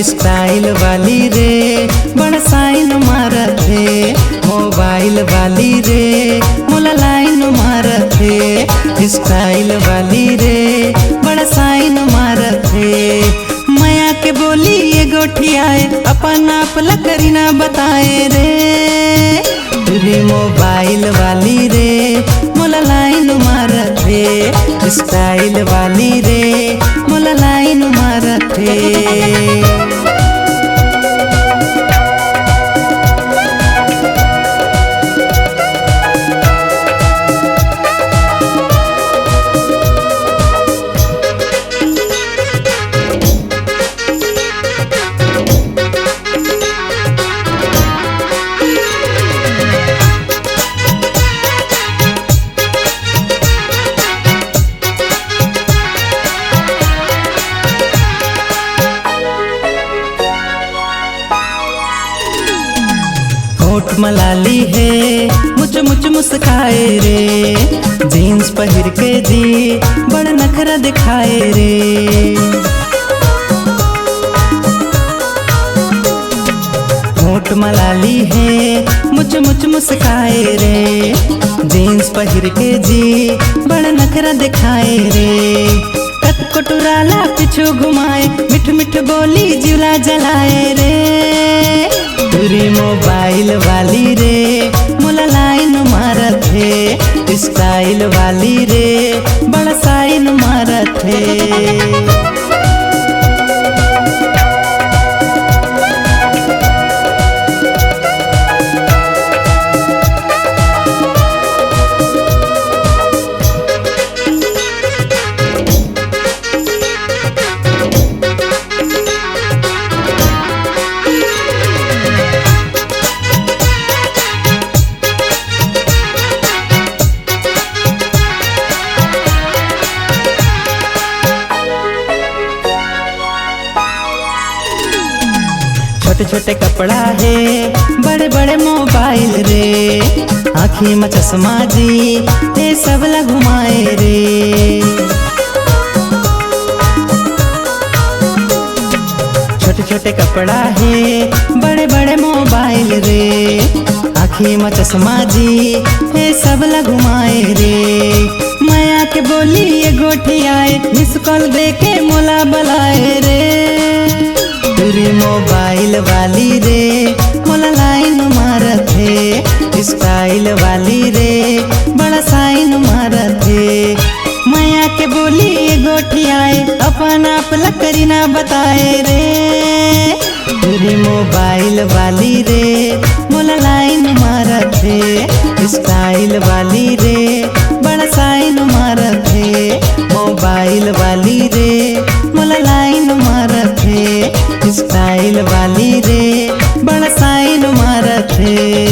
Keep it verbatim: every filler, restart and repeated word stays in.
Style वाली रे, बड़ साइन मारत हे। मोबाइल वाली रे, मोला लाइन मारत हे। स्टाइल वाली रे, बड़ साइन मारत हे। मया के बोली ये गोठियाए, अपन आप ल करीना बताए रे। रे मोबाइल वाली रे, मोला लाइन मारत हे। स्टाइल वाली रे, मोला लाइन मारत हे। होठ म लाली हे, मुच मुच मुस्काए रे। जींस पहिर के जी, बड़ नखरा दिखाए रे। होठ म लाली हे, मुच मुच मुस्काए रे। जींस पहिर के जी, बड़ नखरा दिखाए रे। कतको टुरा ला पीछू घुमाए, मिठ मिठ बोली जिला जलाए रे। टुरी मोबाइल वाली रे, मोला लाइन मारत हे। स्टाइल वाली रे, बड़ साइन मारत हे। छोटे छोटे कपड़ा हे, बड़े बड़े मोबाइल रे। आँखी म चश्मा जी, हे सब ला घुमाए रे। छोटे छोटे कपड़ा हे, बड़े बड़े मोबाइल रे। आँखी म चश्मा जी, हे सब ला घुमाए रे। मया के बोली ये गोठियाए, मिस कॉल दे के मोला बलाए रे। टुरी मोबाइल वाली रे, मोला लाइन मारत हे। स्टाइल वाली रे, बड़ा साइन मारत हे। मया के बोली ये गोठियाए, अपन आप ल करीना बताए रे। टुरी मोबाइल वाली रे, मोला लाइन मारत हे। स्टाइल वाली रे, बड़ा साइन मारत हे। मोबाइल वाली रे, मोला लाइन मारत हे। स्टाइल वाली रे, बड़ा साइन मारत हे।